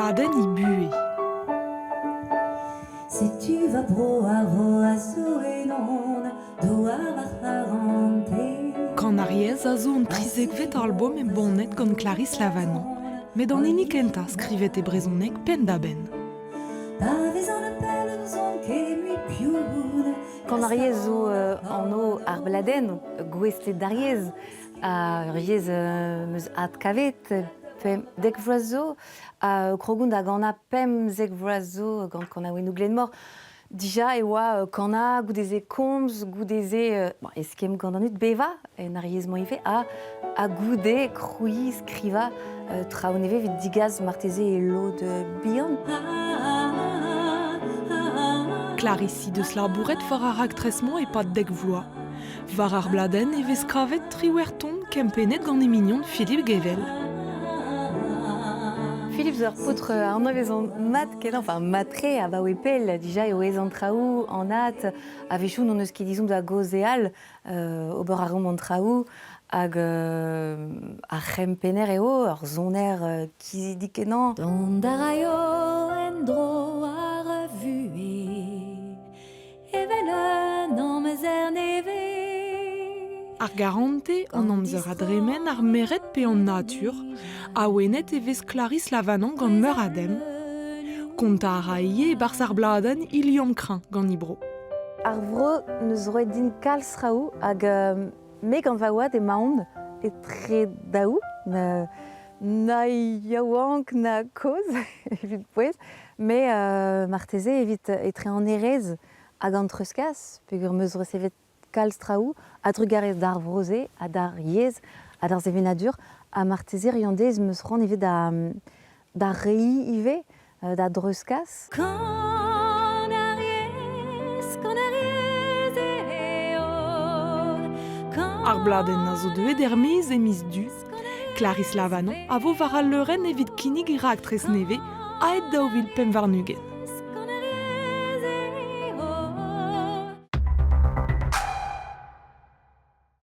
pladenn he buhez. Setu va bro ar vro a zo ennon, douar va c'harantez. Kan ar yezh a zo an trizekvet albom embannet gant Clarisse Lavanant, met an hini kentañ skrivet e brezhoneg penn-da-benn. Pa vezan pell n'ouzon ket mui piv Kan ar yezh zo anv ar bladenn gouestlet d'ar yezh. Ar yezh 'm eus adkavet 10 vloaz zo. Ha krogoun da ganañ 15 vloaz zo gant kanaouennoù Glenmor. Dija e oa kanañ, goude-se komz, goude-se bon, eskemm gant an dud, bevañ en ar yezh-mañ ivez, ha, ha goude krouiñ, skrivañ traoù nevez evit digas marteze e lod bihan. Clarisse he deus labouret war ar raktres-mañ e-pad 10 vloaz. War ar bladenn e vez kavet triwec'h ton kempennet gant he mignon Philippe Gevel. Philippe zo ur paotr anavezan mat-kenañ, enfin mat-tre abaoe pell dija eo aes an traoù, anat. A-wechoù n'hon eus ket ezhomm da gaozeal, ober a reomp an traoù hag ar c'hempenner eo, ur soner kizidik-kenañ. Dont a raio en-dro ar vuhez Evel un amzer nevez. Ar garante, an amzer a dremen, ar merc'hed pe an natur, awenet e vez Clarisse Lavanant gant meur a dem. Kontañ a ra ivez e-barzh ar bladenn Ilion Kreñv gant he bro. Ar vro 'neus roet din kalz traoù hag me gant va oad emaon etre daou. Na yaouank na kozh evit pouez, met marteze evit etre an hêrezh hag an treuzkas, peogwir 'm eus resevet kalz traoù a-drugarez d'ar vro-se ha d'ar yezh ha d'ar sevenadur, ha marteze riandez 'm eus c'hoant ivez da da reiñ ivez, da dreuzkas. Kan ar yezh, kan ar yezh eo. Ar bladenn a zo deuet er-maez e miz Du. Clarisse Lavanon a vo war al leurenn evit kinnig e raktres nevez aet 2025.